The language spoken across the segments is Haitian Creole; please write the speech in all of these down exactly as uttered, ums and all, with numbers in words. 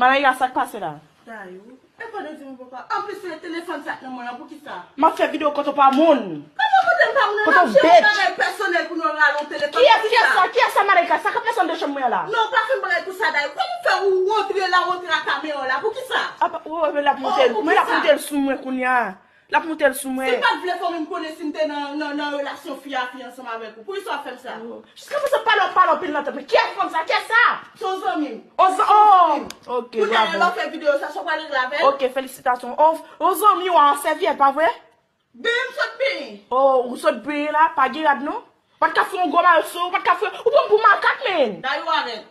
Malaika, sa k pase la? Dayou, e pa de di mwen papa. Anplis, se telefòn sa k nan men w la, poukisa? M ap fè videyo kote w pa moun. Kòman kote m pa moun? Kote w, bitch? Bagay pèsonèl pou nou rale yon telefòn. Kiyès, kiyès sa? Kiyès sa, Malaika? Sa k ap pase anndan chanm mwen an la? Non, pa fè m bagay konsa, Dayou. Kòman w fè ou rantre la, rantre ak kamera w la? Poukisa? Apa, oh, men l ap monte, men l ap monte l sou mwen kounye a. L ap monte l sou mwen. Si m pa t vle fè w menm konnen si m te nan, nan, nan relasyon fi a fi ansanm avèk ou. Poukisa w ap fè m sa? Oh. Jiskaprezan, pale w ap pale anpil nan tèt mwen. Kiyès fanm sa? Kiyès sa? Se yon zanmi m. O zan-, oh! Ok, bravo. Kounye a lè w fè videyo sa, sa w pral regle avè l? Ok, felisitasyon. O, o zanmi w a an sèvyèt, pa vre? Benyen m sot benyen. Oh, ou sot benyen la, pa gen rad non? Ou pa t ka fè yon gwo mayo sou, ou pa t ka fè, ou pran m pou makak, men. Dayou, arèt.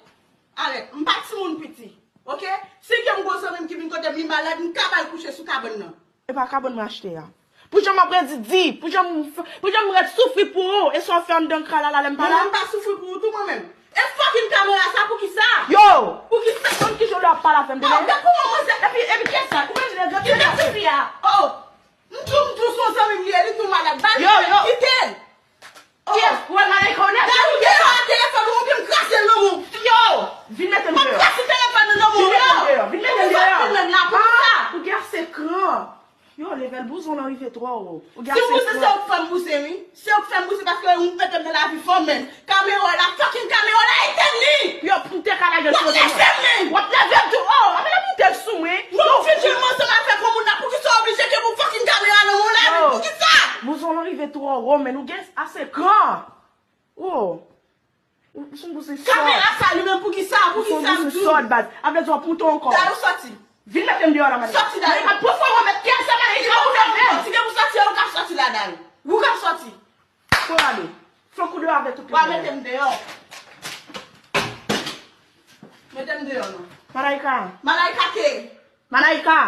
Arèt. M pa timoun piti. Ok? Si gen yon gwo zanmi m ki vin kote m, li malad, m ka ba l kouche sou kabann nan. E pa kabann mwen achte a. Pou jan m ap redi di, pou jan m, pou jan m ret soufri pou ou, e sa w fè anndan kral la lè m pa la? Mwen menm m pa soufri pou ou tou mwen menm. E fucking kamera sa poukisa? Yo! Poukisa? Konn ki jan w ap pale avè m de la? Gad kouman manzè. Epi, epi kiyès sa? Ou menm nèg yo kite ti fi a. Oh! M tou, m tou se yon zanmi m li ye, li tou malad. Ba l kite l. Kiyès? Ou wè Malaika ou nèt? Dayou, devan telefòn ou, oubyen m kraze l nan men w. Yo! Vin mete m deyò. M ap kraze telefòn nan nan men w, yo! Vin mete m deyò, vin mete m deyò. Ou fè menm la, poukisa? Ah, ou gen ase kran. Yo, level bouzon lan rive twò wo. Ou gen ase kran. Si m bouse, se ou k fè m bouse, wi. Se ou k fè m bouse paske ou mete m nan lavi fanm, men. Kamera la, fucking kamera la, etenn li! Yo, m te ka lage l sou tèt mwen. W ap nève m tou. Oh, apa l ap monte l sou mwen? Non, ou fin jwenn m ansanm avèk yon moun la, poukisa w oblije kenbe yon fucking kamera nan men w la, men poukisa? Bouzon lan rive twò wo, men ou gen ase kran. Oh. Ou, ou se yon bouzin sòt. Kamera sa li menm poukisa? Poukisa m di w? Ou se yon bouzin sòt, baz. A vle di w ap monte ankò. Dayou, sòti. Vin mete m deyò la, Malaika. Sòti, Dayou. Malaika, pran fòm ou met kè sa, Malaika, ou fè m. Si gen pou sòti, ou k ap sòti la, Dayou. Ou k ap sòti. Tornado. Fè kou deyò avè tout. W a mete m deyò. Mete m deyò, non. Malaika. Malaika ke? Malaika.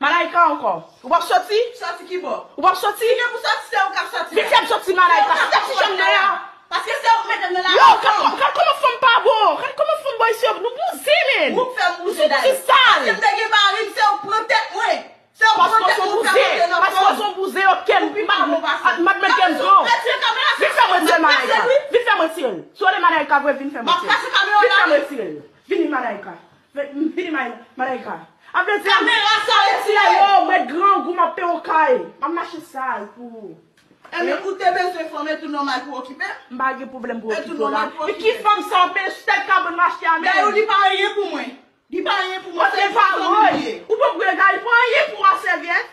Malaika ankò. Ou p ap sòti? Sòti ki bò? Ou p ap sòti? Si gen pou sòti, se ou k ap sòti la. Vin fè m sòti, Malaika. Vin fè m sòti deyò. Paske se ou k mete m nan la. Yo, gad kòman fanm pa bon. Gad kòman fanm bòy se yo. Nou bouzen, men. Ou k fè m bouzen, Dayou. Ou se yon bouzen sal. Paske m te gen mari m, se ou k pran tèt mwen. Se ou k pran tèt mwen, ou ka monte nan fanm. Paske w se yon bouzen, ok, m ap met kè m pran w. Vin fè m retire l, Malaika. Vin fè m retire l. Si w rele Malaika vre, vin fè m retire l. Vin fè m retire l. Vini, Malaika. Vini, Malaika. Kamera sa retire. Yo, mèt grangou, m ap peye yon kay. M ap mache sal pou ou. Enben, ou te bezwen fanm, e tou nòmal pou okipe m. M pa gen pwoblèm pou okipe w la. Men ki fanm sa w ap peye sou tèt kabann m achte a menm? Dayou, li pa anyen pou mwen. Li pa anyen pou mwen, se yon zanmi m li ye. Ou pran pou regal, li pa anyen pou w a sèvyèt.